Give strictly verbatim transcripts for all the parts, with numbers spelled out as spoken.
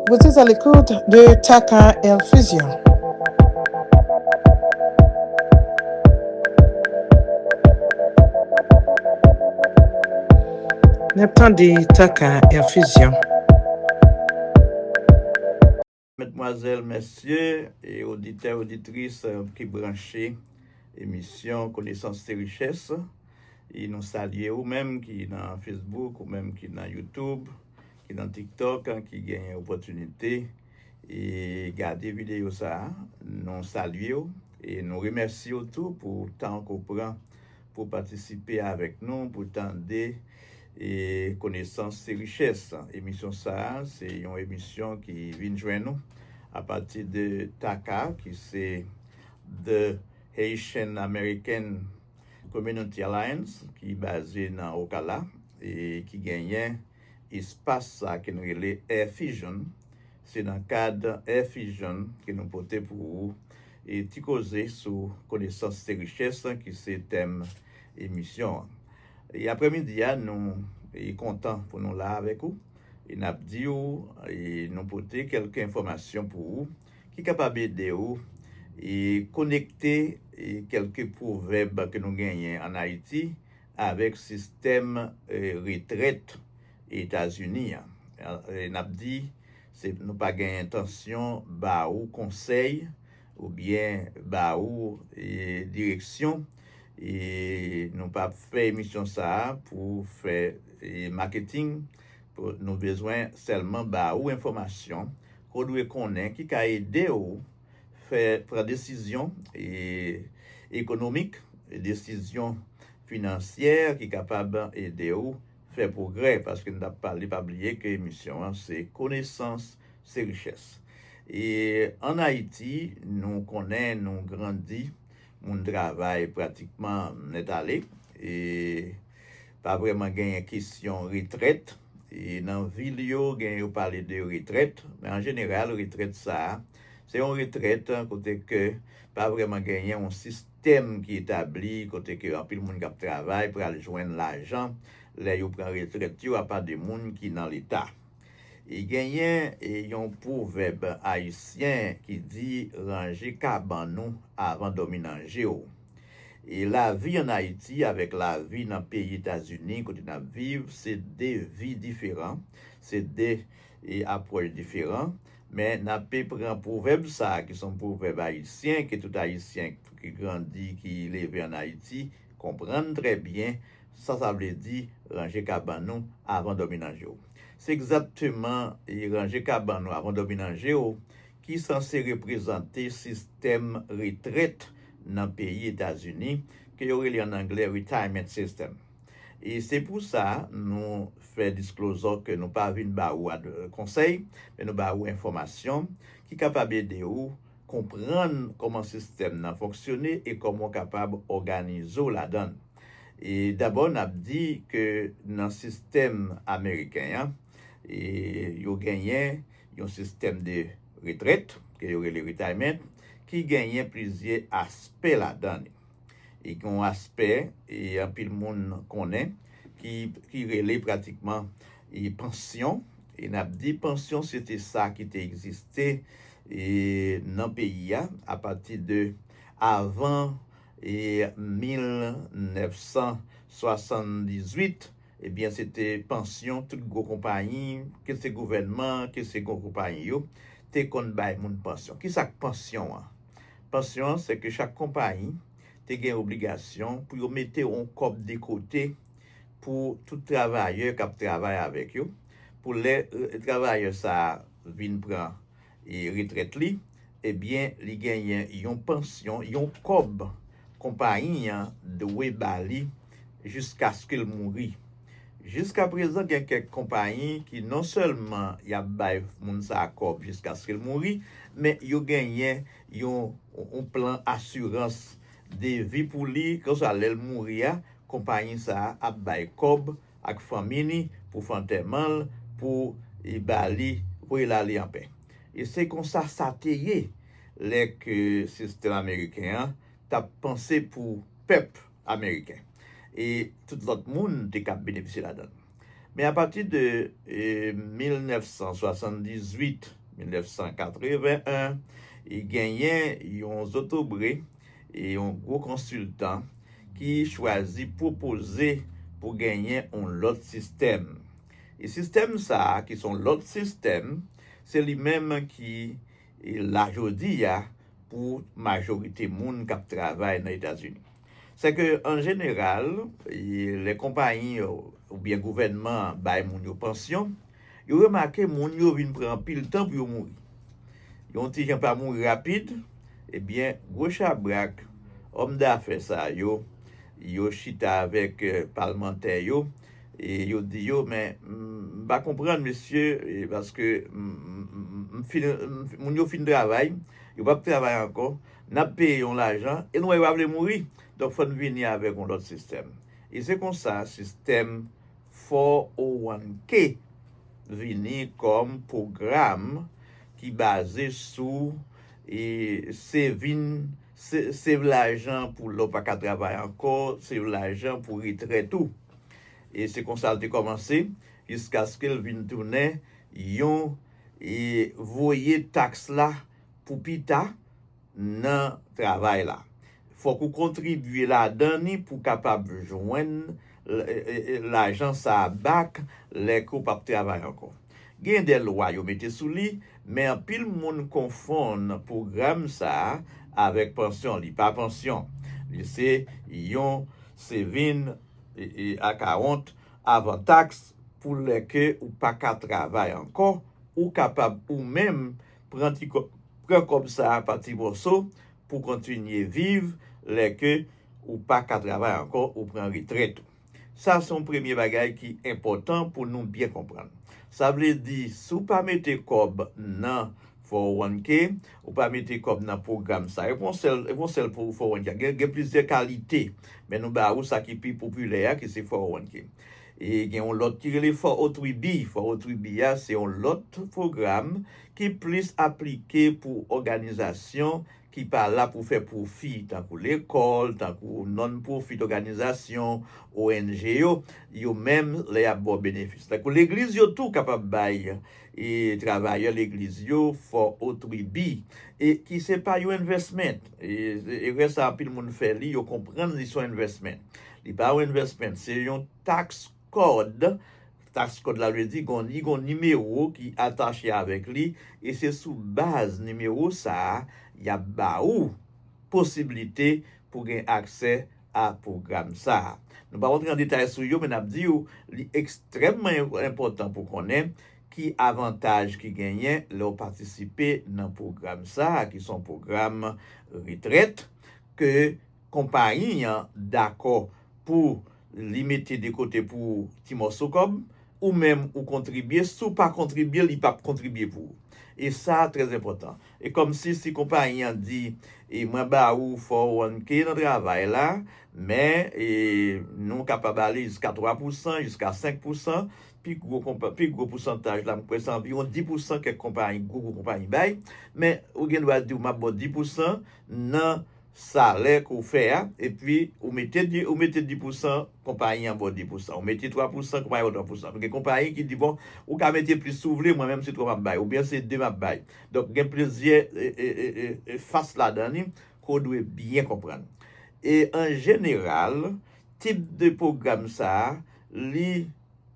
Vous êtes à l'écoute de Taka Air Fusion. N ap tande Taka Air Fusion. Medmwazèl, mesye, e oditè, oditris, eh, ki branche emisyon Konesans se richès, e nou salye ou menm ki nan Facebook, ou menm ki nan YouTube, ki nan TikTok, ki genyen opòtinite e gade videyo sa a. Nou salye w e nou remèsye w tou pou tan ke w pran pou patisipe avèk nou, pou tande e Konesans se richès. Emisyon sa a, se yon emisyon ki vin jwenn nou apati de Taka, ki se The Haitian American Community Alliance, ki baze nan Ocala e ki genyen espas sa ke nou rele Air Fusion. Se nan kad Air Fusion ke nou pote pou ou e ti koze sou Konesans se richès, ki se tèm emisyon an. E aprèmidi a, nou e kontan pou nou la avèk ou. E n ap di w, e nou pote kèlke enfòmasyon pou ou ki kapab ede w e konekte e kèlke pwovèb ke nou genyen ann Ayiti avèk sistèm e retrèt Etazini an. E n ap di, se, nou pa gen entansyon ba ou konsèy oubyen ba ou e direksyon. E nou p ap fè emisyon sa a pou fè e maketing. Pou, nou bezwen sèlman ba ou enfòmasyon ke w dwe konnen ki ka ede w fè, pran desizyon e ekonomik, desizyon finansyè ki kapab ede w fè pwogrè, paske n t ap pale, pa bliye ke emisyon an se Konesans se richès. E ann Ayiti, nou konnen, nou grandi, moun travay pratikman nèt ale, e pa vrèman genyen kesyon retrèt. E nan vil yo, gen yo pale de retrèt, men an jeneral, retrèt sa a, se yon retrèt kote ke pa vrèman genyen yon sistèm ki etabli, kote ke anpil moun k ap travay pral jwenn lajan lè yo pran retrèt yo, apa de moun ki nan Leta. E genyen e yon pwovèb ayisyen ki di, ranje kabann ou avan dòmi nan je w. E lavi ann Ayiti avèk lavi nan peyi Etazini, kote n ap viv, se de vi diferan, se de e apwòch diferan. Men n ape pran pwovèb sa a, ki se yon pwovèb ayisyen, ke tout Ayisyen ki grandi, ki leve ann Ayiti, konprann trè byen sa sa vle di, ranje kabann ou avan dòmi nan je w. Se egzakteman e ranje kabann ou avan dòmi nan je w ki sanse reprezante sistèm retrèt nan peyi Etazini, ke yo rele ann anglè retirement system. E se pou sa nou fè disklozò ke nou pa vin ba ou ad-, konsèy, men nou ba ou enfòmasyon ki kapab ede ou konprann kòman sistèm nan fonksyone e kòman w kapab òganize w ladan l. E dabò, n ap di ke nan sistèm ameriken an, e yo genyen yon sistèm de retrèt, ke yo rele retirement, ki genyen plizyè aspè ladan li. E gen yon aspè, e anpil moun konnen, ki, ki rele pratikman, e pansyon. E n ap di pansyon, se te sa ki te egziste, e nan peyi a, apati de avan, e mil nèf san swasanndizwit, ebyen, se te pansyon tout gwo konpayi, ke se gouvènman, ke se gwo konpayi yo, te konn bay moun pansyon. Kisa k pansyon an? Pansyon an, se ke chak konpayi te gen obligasyon pou yo mete yon kòb de kote pou tout travayè k ap travay avèk yo, pou lè, e, travayè sa a vin pran, e, retrèt li, ebyen, li genyen yon pansyon, yon kòb konpayi an dwe ba li jiskaske l mouri. Jiskaprezan, gen kèk konpayi ki non sèlman y ap bay moun sa a kòb jiskaske l mouri, men yo genyen yon, yon plan asirans de vi pou li, konswa lè l mouri a, konpayi sa a ap bay kòb ak fanmi li pou fè antèman l, pou e ba li, voye l ale anpè. E se konsa sa te ye lè ke sistèm ameriken an t ap panse pou pèp ameriken. E tout lòt moun te kab benefisye ladan l. Men apati de e, mil nèf san swasanndizuit, mil nèf san katreven en, e genyen yon zotobre e yon gwo konsiltan ki chwazi pwopoze pou genyen yon lòt sistèm. E sistèm sa a, ki se yon lòt sistèm, se li menm ki e, la jodi a pou majorite moun k ap travay nan Etazini. Se ke, an jeneral, e, lè konpayi yo oubyen gouvènman an bay moun yo pansyon, yo remake moun yo vin pran anpil tan pou yo mouri. Yon ti jan pa mouri rapid, ebyen, gwo chabrak, òm dafè sa yo, yo chita avèk e, palmantè yo, e yo di yo, men m pa konprann, mesye, e, paske m, m, m, m fin, m, moun yo fin travay, yo p ap travay ankò, n ap peye yon lajan, e nou wè yo pa vle mouri. Donk, fò n vini avèk yon lòt sistèm. E se konsa, sistèm four oh one K vini kòm pwogram ki baze sou e, saving, se, save lajan pou lè w pa ka travay ankò, save lajan pou retrèt ou. E se konsa l te kòmanse, jiskaske l vin tounen yon e, voye taks la pou pita nan travay la. Fòk ou kontribye ladan ni pou kapab jwenn l-, e, e, e, lajan sa a back lè ke w p ap travay ankò. Gen de lwa yo mete sou li, men anpil moun konfonn pwogram sa a avèk pansyon. Li pa pansyon. Li se yon saving e, e, account avan taks pou lè ke ou pa ka travay ankò, ou kapab ou menm pran ti kò-, pran kòb sa a pa ti mòso pou kontinye viv lè ke ou pa ka travay ankò, ou pran retrèt ou. Sa se yon premye bagay ki enpòtan pou nou byen konprann. Sa vle di, si w pa mete kòb nan four oh one K, ou pa mete kòb nan pwogram sa. E pa yon sèl, e pa yon sèl pou four oh one K. Gen, gen plizyè kalite, men nou ba ou sa ki pi popilè a, ki se four oh one K. E gen yon lòt ki rele four oh three B. Four oh three B a, se yon lòt pwogram ki plis aplike pou òganizasyon ki pa la pou fè pwofi, tankou lekòl, tankou non-profit òganizasyon, O N G yo, yo menm, lè y ap ba w benefis. Tankou legliz yo tou kapab bay e travayè legliz yo four oh three B, e ki se pa yon investment. E, e erè sa anpil moun fè li, yo konprann li se yon investment. Li pa yon investment, se yon tax code. Tax code la vle di gon, li gon nimewo ki atache avèk li, e se sou baz nimewo sa a, y ap ba ou posiblite pou gen aksè a pwogram sa a. Nou pa rantre an detay sou yo, men n ap di w, li ekstrèmman enpòtan pou konnen ki avantaj ki genyen lè w patisipe nan pwogram sa a, ki se yon pwogram retrèt, ke konpayi an dakò pou li mete de kote pou ou ti mòso kòb, ou menm ou kontribye, si w pa kontribye, li p ap kontribye pou ou. E sa trè enpòtan. E kòmsi si konpayi an di, e mwen ba ou four oh one K nan travay la, men e, nou kapab ale jiska twa pousan, jiska senk pousan, pi gwo konpa-, pi gwo pousantaj la, m kwè se anviwon dis pousan kèk konpayi, gwo, gwo konpayi bay, men ou gen dwa di w m ap ba w dis pousan nan salè ke w fè a, epi ou mete di-, ou mete dis pousan, konpayi an ba w dis pousan. Ou mete twa pousan, konpayi an ba w twa pousan. Gen konpayi ki di, bon, ou ka mete plis si w vle, mwen menm se twa m ap bay, oubyen se de m ap bay. Donk, gen plizyè e, e, e, e, e fas ladan li ke w dwe byen konprann. E an jeneral, tip de pwogram sa a, li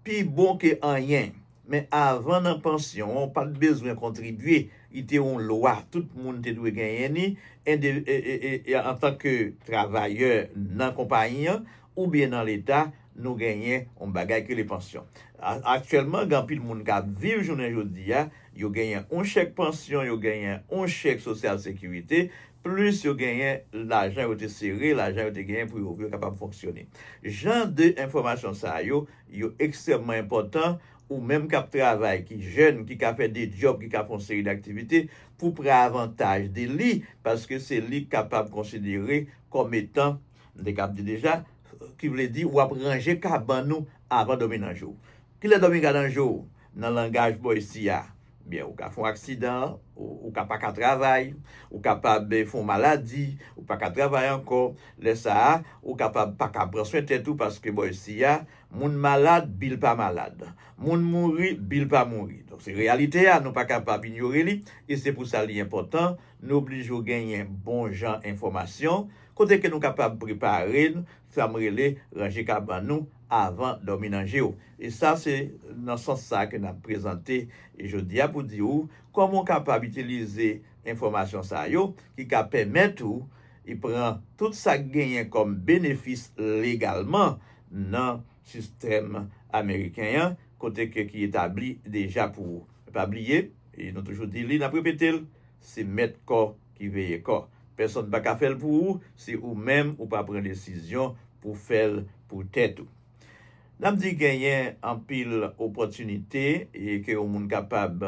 pi bon ke anyen. Men avan nan pansyon an, w pa t bezwen kontribye. Li te yon lwa, tout moun te dwe genyen ni, ende-, e, e, e, e, antanke travayè nan konpayi an, oubyen nan Leta, nou genyen yon bagay ki rele pansyon. A-, aktyèlman, gen anpil moun k ap viv jounen jodi a, yo genyen yon chèk pansyon, yo genyen yon chèk sosyal sekirite, plis yo genyen lajan yo te sere, lajan yo te genyen pou yo, pou yo kapab fonksyone. Jan de enfòmasyon sa yo, yo ekstrèmman enpòtan. Ou menm k ap travay, ki jèn, ki ka fè de djòb, ki ka fè yon seri d aktivite, pou pran avantaj de li, paske se li k kapab konsidere kòm etan, m te kab di deja, ki vle di w ap ranje kabann ou avan dòmi nan je w. Kilè dòmi ka nan je w? Nan langaj bò isi a, Ebyen, ou ka fè yon aksidan, ou, ou ka pa ka travay, ou kapab fè yon maladi, ou pa ka travay ankò. Lè sa a, ou kapab pa ka pran swen tèt ou paske bò isi a, moun malad, Bill pa malad. Moun mouri, Bill pa mouri. Donk, se reyalite a, nou pa kapab inyore li, e se pou sa li enpòtan, nou oblije w genyen bon jan enfòmasyon, kote ke nou kapab prepare n, sa m rele ranje kabann nou avan dòmi nan je w. E sa se nan sans sa ke n ap prezante jodi a pou di w kòman w kapab itilize enfòmasyon sa yo ki ka pèmèt ou e pran tout sa k genyen kòm benefis legalman nan sistèm ameriken an, kote ke ki etabli deja pou ou. Pa bliye, e nou toujou di li, n ap repete l, se mèt kò ki veye kò. Pèsonn pa ka fè l pou ou si ou menm ou pa pran desizyon pou fè l pou tèt ou. N ap di genyen anpil opòtinite e ke yon moun kapab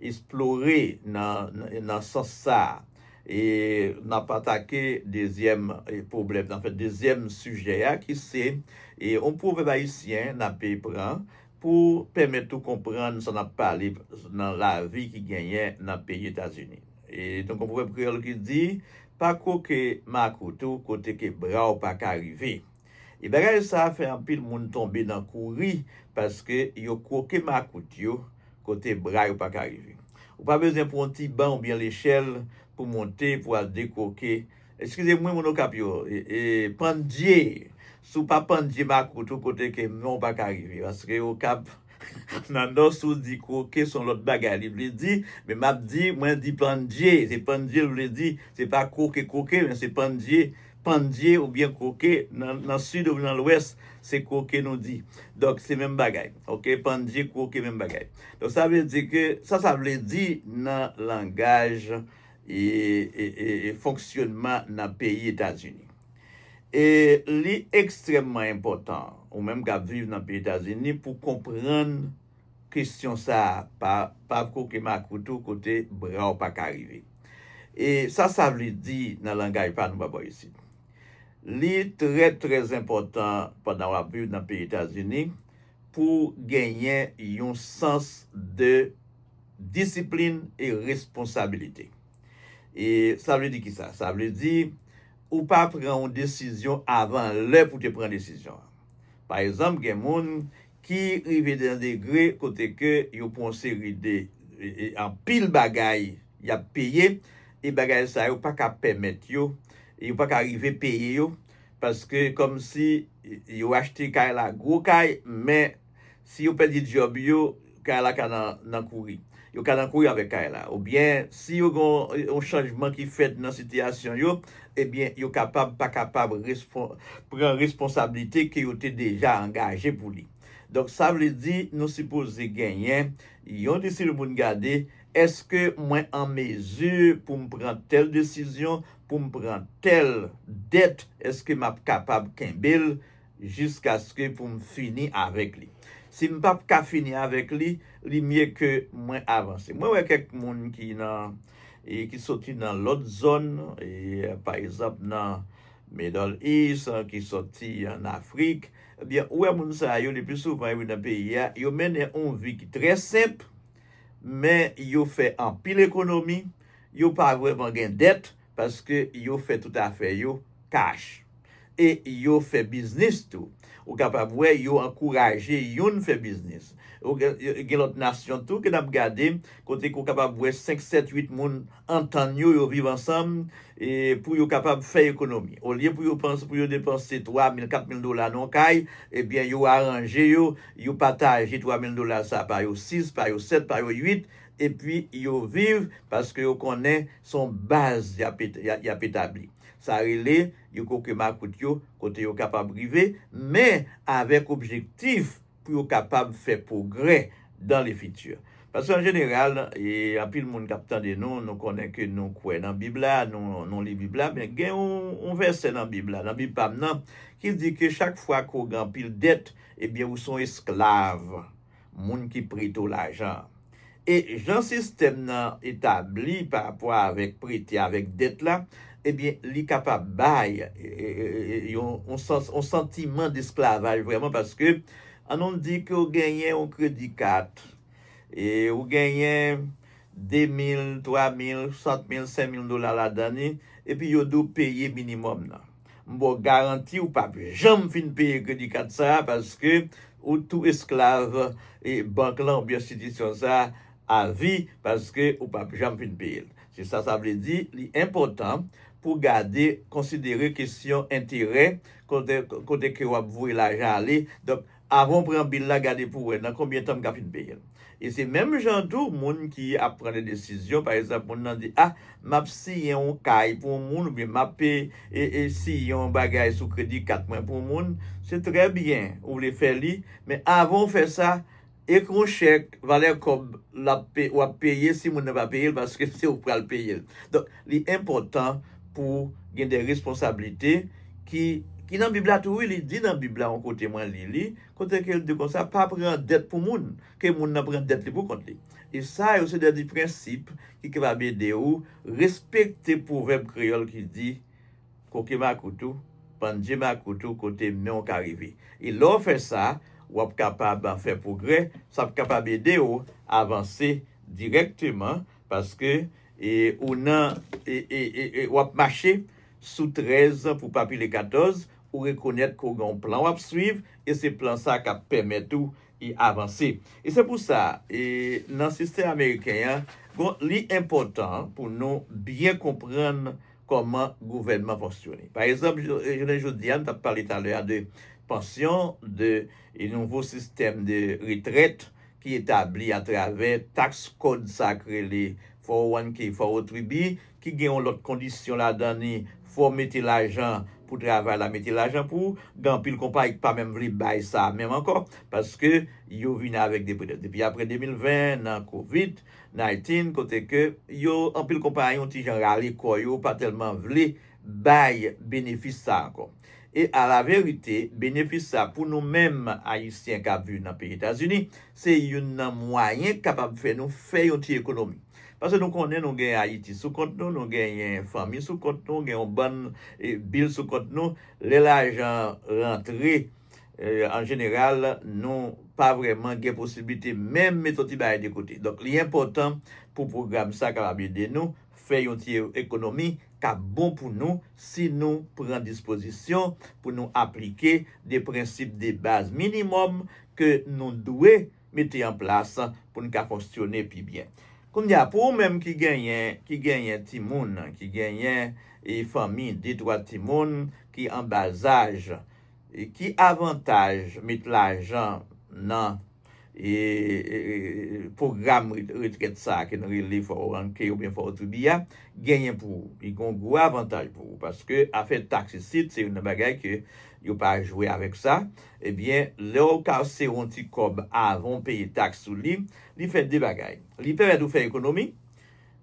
eksplore nan, nan, nan sans sa a. E n ap atake dezyèm, e, pwoblèm, anfèt, dezyèm sijè a, ki se, e, yon pwovèb ayisyen n ap pran pou pèmèt ou konprann sa n ap pale nan lavi ki genyen nan peyi Etazini. E donk, yon pwovèb kreyòl ki di, pa kwoke makout ou kote ke bra w pa ka rive. E bagay sa a fè anpil moun tonbe nan kouri, paske yo kwoke makout yo kote bra yo pa ka rive. Ou pa bezwen pran yon ti ban oubyen lechèl pou monte, pou al dekwoke. Eskize mwen, moun Okap yo, e, e, pandye. Si w pa pandye makout ou kote ke men w pa ka rive, paske Okap, nan Nò, si w di kwoke, se yon lòt bagay li vle di, men m ap di, mwen di pandye, se pandye l vle di, se pa kwoke, kwoke, men se pandye, pandye oubyen kwoke, nan, nan Sid oubyen nan Lwès, se kwoke nou di. Donk, se menm bagay, oke? Pandye, kwoke, menm bagay. Donk, sa vle di ke, sa, sa vle di nan langaj e, e, e, e fonksyonman nan peyi Etazini. E li ekstrèmman enpòtan, ou menm k ap viv nan peyi Etazini, pou konprann kesyon sa a, pa, pa kwoke makout ou kote bra w pa ka rive. E sa, sa vle di nan langaj pa nou pa bò isit. Li trè, trè enpòtan pandan w ap viv nan peyi Etazini pou genyen yon sans de disiplin e responsabilite. E sa vle di ki sa? Sa vle di ou pa pran yon desizyon avan lè pou te pran desizyon an. Pa egzanp, gen moun ki rive nan degre kote ke yo pran yon seri de, e, e, anpil bagay y ap peye, e bagay sa yo pa ka pèmèt yo, yo pa ka rive peye yo, paske kòmsi yo achte kay la, gwo kay, men si yo pèdi djòb yo, kay la ka nan, nan kouri. Yo ka nan kouri avèk kay la. Oubyen, si yo gen yon, yon chanjman ki fèt nan sitiyasyon yo, ebyen, yo kapab, pa kapab respon-, pran responsablite ke yo te deja angaje pou li. Donk, sa vle di, nou sipoze genyen yon disiplin pou n gade, èske mwen an mezi pou m pran tèl desizyon, pou m pran tèl dèt, èske m ap kapab kenbe l jiskaske pou m fini avèk li? Si m p ap ka fini avèk li, li mye ke mwen avanse. Mwen wè kèk moun ki nan, e ki soti nan lòt zòn, e, pa egzanp, nan Middle East, ki soti ann Afrik, ebyen, ou wè moun sa yo, le pli souvan, yo vin nan peyi a, yo mennen yon vi ki trè senp, men yo fè anpil ekonomi, yo pa vrèman gen dèt, paske yo fè tout afè yo kach. E yo fè biznis tou. Ou kapab wè yo ankouraje youn fè biznis. Ou gen, gen lòt nasyon tou ke n ap gade, kote ke w kapab wè senk, sèt, uit moun antann yo, yo viv ansanm, e pou yo kapab fè ekonomi. Olye pou yo panse, pou yo depanse twa mil, kat mil dola nan yon kay, ebyen, yo aranje yo, yo pataje twa mil dola sa pa yo sis, pa yo sèt, pa yo uit, epi yo viv paske yo konnen se yon baz y ap et-, y a-, y ap etabli. Sa rele yo kwoke makout yo kote yo kapab rive, men avèk objektif pou yo kapab fè pwogrè dans le futur. Paske an jeneral, e anpil moun k ap tande nou, nou konnen ke nou kwè nan Bib la, nou, nou li Bib la, men gen yon, yon vèsè nan Bib la, nan Bib pa m nan, ki di ke chak fwa ke w gen anpil dèt, ebyen, ou se yon esklav moun ki prete w lajan an. E jan sistèm nan etabli pa rapò avèk prete avèk dèt la, ebyen, li kapab bay, e, e, e, e, yon, yon sans, yon santiman desklavaj vrèman, paske an nou di ke w genyen yon kredi kat, e ou genyen de mil, twa mil, kat mil, senk mil dola ladan li, epi yo di w peye minimòm nan. M ba w garanti ou p ap janm fin peye kredi kat sa a paske ou tou esklav e bank lan oubyen enstitisyon sa a avi paske ou p ap janm fin peye l. Se sa sa vle di, li enpòtan pou gade, konsidere kesyon enterè kote, kote ke w ap voye lajan ale. Donk, avan w pran bil la, gade pou w wè nan konbyen tan m ka fin peye l. E se menm jan tou, moun ki ap pran de desizyon, pa egzanp, moun nan di, a, m ap siyen yon kay pou yon moun, oubyen m ap e, e, e, siyen yon bagay sou kredi kat mwen pou yon moun, se trè byen, ou vle fè li, men avan w fè sa, ekri yon chèk, valè kòb l ap pe, w ap peye si moun nan pa peye l, paske se ou k pral peye l. Donk, li enpòtan pou gen de responsablite ki, ki nan Bib la tou, wi, li di nan Bib la, yon kote mwen li li, kote ke l di konsa, pa pran dèt pou moun, ke moun nan pran dèt li pou kont li. E sa yo se de, de prensip ki kapab ede ou respekte pwovèb kreyòl ki di, koke makout ou, pandje makout ou, kote men w ka rive. E lè w fè sa, w ap kapab fè pwogrè, sa ap kapab ede w avanse dirèkteman, paske e, ou nan, e, e, e, e, w ap mache sou trèz pou pa pile katòz, ou rekonèt ke w gen yon plan w ap swiv, e se plan sa k ap pèmèt ou e avanse. E se pou sa, e, nan sistèm ameriken an, bon, li enpòtan pou nou byen konprann kòman gouvènman fonksyone. Pa egzanp, jo-, jounen jodi a, nou t ap pale talè a de pansyon, de, e, nouvo sistèm de retrèt ki etabli atravè tax code sa k rele four oh one K, four oh three B, ki gen yon lòt kondisyon ladan li, fò w mete lajan pou travay la, mete lajan pou ou. Gen anpil konpayi ki pa menm vle bay sa menm ankò, paske yo vin avèk de pretèks. Depi apre de mil ven, nan Covid nineteen, kote ke yo, anpil konpayi yon ti jan rale kò yo, pa tèlman vle bay benefis sa ankò. E a la verite, benefis sa pou nou menm Ayisyen k ap viv nan peyi Etazini, se youn nan mwayen k kapab fè nou fè yon ti ekonomi. Paske nou konnen nou gen Ayiti sou kont nou, nou genyen fanmi sou kont nou, gen yon bann e, bil sou kont nou. Lè lajan rantre, e, an jeneral, nou pa vrèman gen posiblite menm mete yon ti bagay de kote. Donk, li enpòtan pou pwogram sa kapab ede nou fè yon ti ekonomi k ap bon pou nou si nou pran dispozisyon pou nou aplike de prensip de baz minimòm ke nou dwe mete an plas pou n ka fonksyone pi byen. Kounye a, pou ou menm ki genyen, ki genyen timoun, ki genyen e fanmi, de twa timoun ki an bazaj, e ki avantaj met lajan nan e, e, e, pwogram re-, retrèt sa a ke nou rele four oh one K oubyen four oh three B a, genyen pou ou. Li gen yon gwo avantaj pou ou, paske afè taks isit, se youn nan bagay ke yo pa jwe avèk sa. Ebyen, lè w kase yon ti kòb avan w peye taks sou li, li fè de bagay. Li pèmèt ou fè ekonomi,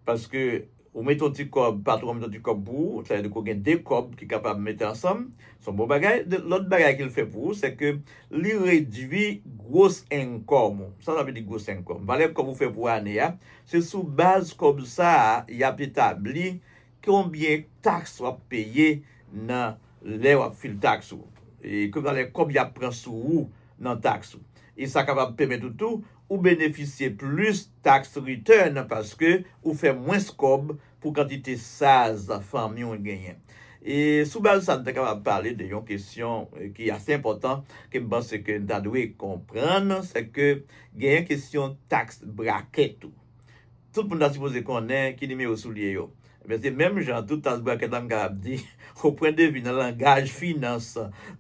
paske ou mete yon ti kòb, patwon an mete yon ti kòb pou ou, sa vle di ke w gen de kòb ki kapab mete ansanm, se yon bon bagay. De, lòt bagay ke l fè pou ou, se ke li redui gwo enkòm ou. Sa sa vle di gwo enkòm? Valè kòb ou fè pou ane a, se sou baz kòb sa a, y ap etabli konbyen taks w ap peye nan lè w ap fil taks ou. E ke valè kòb y ap pran sou ou nan taks ou. E sa kapab pèmèt ou tou, ou benefisye plis tax return paske ou fè mwens kòb pou kantite saz fanmi w genyen. E sou baz sa, n ta kapab pale de yon kesyon, e, ki ase enpòtan, ke m panse ke n ta dwe konprann, se ke genyen kesyon tax bracket ou. Tout moun ta sipoze konnen ki nimewo soulye yo. Ebyen, se menm jan, tout tax bracket la, m kapab di, o pwen de vi nan langaj finans,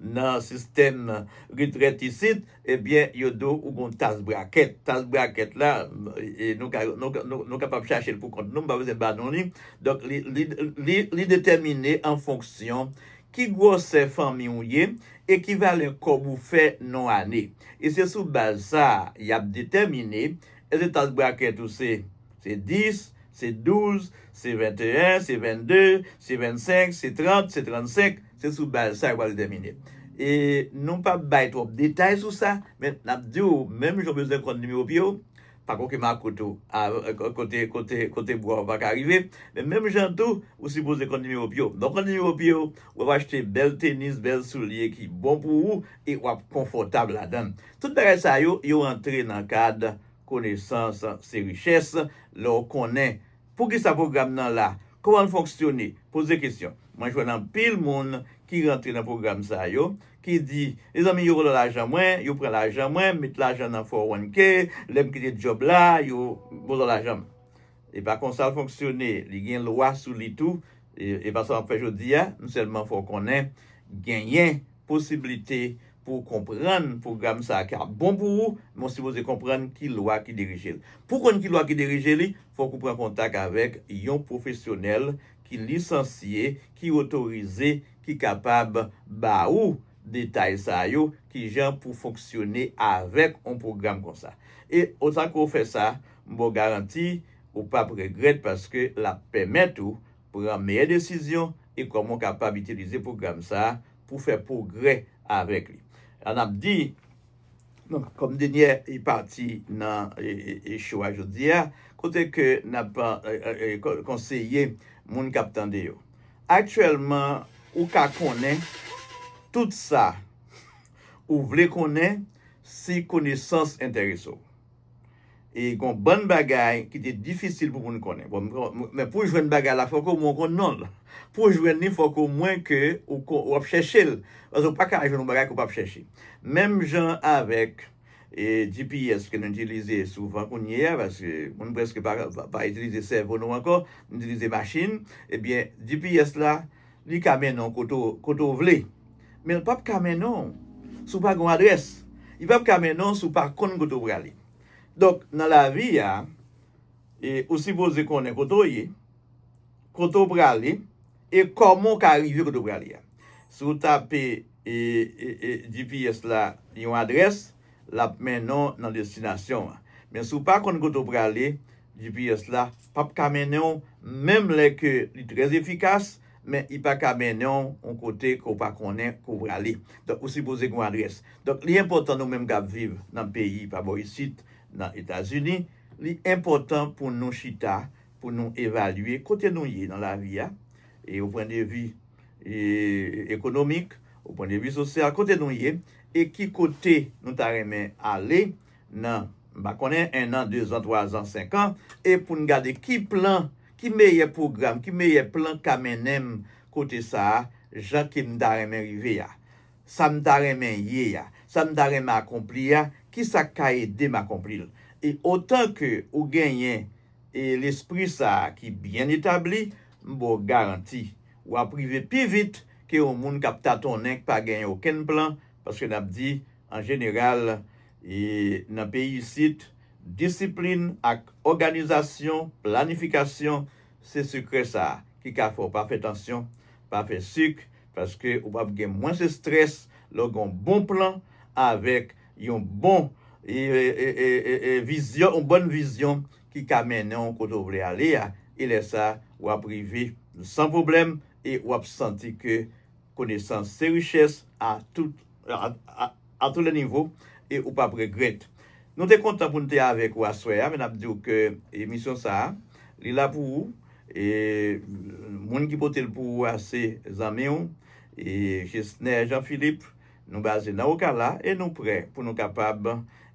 nan sistèm retrèt isit, ebyen, yo di w ou gon tax bracket. Tax bracket la, e nou ka, nou, nou, nou kapab chache l pou kont nou, m pa bezwen ba nou li. Donk, li, li, li, li detèmine an fonksyon ki gwosè fanmi w ye e ki valè kòb ou fè nan ane. E se sou baz sa a, y ap detèmine èske tax bracket ou se, se dis, se douz, se venteyen, se vennde, se vennsenk, se trant, se trannsenk, se sou baz sa yo pral detèmine. E nou p ap bay twòp detay sou sa, men n ap di w, menm jan w bezwen konn nimewo pye w, pa koke makout ou, a, kote, kote, kote bwa w pa ka rive, men menm jan tou, ou sipoze konn nimewo pye w. Donk, konn nimewo pye w, w ap achte bèl tenis, bèl soulye ki bon pou ou, e w ap konfòtab ladan l. Tout bagay sa yo, yo antre nan kad konesans se richès, lè w konnen poukisa pwogram nan la, kòman l fonksyone, poze kesyon. Mwen jwenn anpil moun ki rantre nan pwogram sa yo, ki di, mezanmi, yo vòlò lajan mwen, yo pran lajan mwen, met lajan nan four oh one K, lè m kite djòb la, yo vòlò lajan m. E pa konsa l fonksyone, li gen lwa sou li tou, e, e pa sa m ap fè jodi a, m sèlman fè w konnen, genyen posiblite pou w konprann pwogram sa a ki ap bon pou ou, men w sipoze konprann ki lwa ki dirije l. Pou w konn ki lwa ki dirije li, fòk ou pran kontak avèk yon pwofesyonèl ki lisansye, ki otorize, ki kapab ba ou detay sa yo, kijan pou fonksyone avèk yon pwogram konsa. E otan ke w fè sa, m ba w garanti, ou p ap regrèt paske l ap pèmèt ou pran meyè desizyon e kòman w kapab itilize pwogram sa a pou fè pwogrè avèk li. An ap di, donk, kòm dènyè pati nan e, e, e show a jodi a, kote ke n ap e, e, e, kon- konseye moun k ap tande yo. Aktyèlman, ou ka konnen tout sa ou vle konnen si konesans enterese w. E gon bann bagay ki te difisil pou moun konnen. Bon, m- men pou w jwenn bagay la, fòk omwen w konn non l. Pou w jwenn li, fòk omwen ke ou ko- w ap chèche l. Paske w pa ka jwenn yon bagay ke w p ap chèche. Menm jan avèk e, G P S ke nou itilize souvan kounye a, paske moun prèske pa, pa, pa itilize sèvo nou ankò, nou itilize machin, ebyen, G P S la, li ka mennen w kote w, kote w vle. Men l p ap ka mennen w si w pa gen yon adrès. Li p ap ka mennen w si w pa konn kote w prale. Donk, nan lavi a, e, ou sipoze konnen kote w ye, kote w prale, e kòman w ka rive kote w prale a. Si w tape e, e, e, G P S la yon adrès, l ap mennen w nan destinasyon an. Men si w pa konn kote w prale, G P S la p ap ka mennen w, menm lè ke li trè efikas, men li pa ka mennen w yon kote ke w pa konnen ke w prale. Donk, ou sipoze gen yon adrès. Donk, li enpòtan nou menm k ap viv nan peyi pa bò isit, nan Etazini, li enpòtan pou nou chita, pou nou evalye kote nou ye nan lavi a, e o pwen de vi e, ekonomik, o pwen de vi sosyal, kote nou ye, e ki kote nou ta renmen ale nan, m pa konnen, en an, de zan, twa zan, senk an, e pou n gade ki plan, ki meyè pwogram, ki meyè plan ka mennen m kote sa a, jan ke m ta renmen rive a. Sa m ta renmen ye a, sa m ta renmen akonpli a, ki sa k ka ede m akonpli l. E otan ke ou genyen e lespri sa a ki byen etabli, m ba w garanti, w ap rive pi vit ke yon moun k ap tatonnen, k pa genyen okenn plan, paske n ap di, an jeneral, e nan peyi isit, disiplin ak òganizasyon, planifikasyon, se sekrè sa a ki ka fè w pa fè tansyon, pa fè sik, paske ou p ap gen mwens estrès lè w gen yon bon plan avèk yon bon e, e, e, e, e, e vizyon, yon bòn vizyon ki ka mennen w kote w vle ale a. E lè sa a, w ap rive san pwoblèm e w ap santi ke konesans se richès a tout, a, a, a tous les niveaux, e ou p ap regrèt. Nou te kontan pou n te avèk ou aswè a, men n ap di w ke emisyon sa a, li la pou ou. E moun ki pote l pou ou a se zanmi w, e Jesner Jean Philippe. Nou baze nan Okala e nou prè pou nou kapab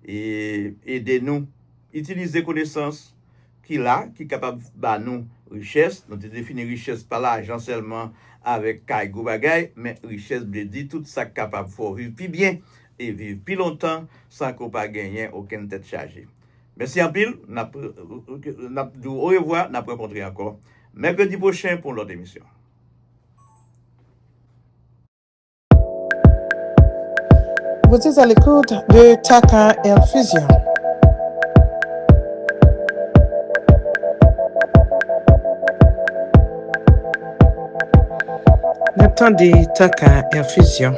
e ede nou itilize konesans ki la, ki kapab ba nou richès. Nou te defini richès pa lajan sèlman avèk kay, gwo bagay, men richès vle di tout sa k kapab fè w viv pi byen e viv pi lontan san ke w pa genyen okenn tèt chaje. Mèsi anpil, n ap, n ap di w orevwa, n ap rankontre ankò mèkredi pwochen pou yon lòt emisyon. Vous êtes à l'écoute de Taka Air Fusion. N ap tande Taka Air Fusion.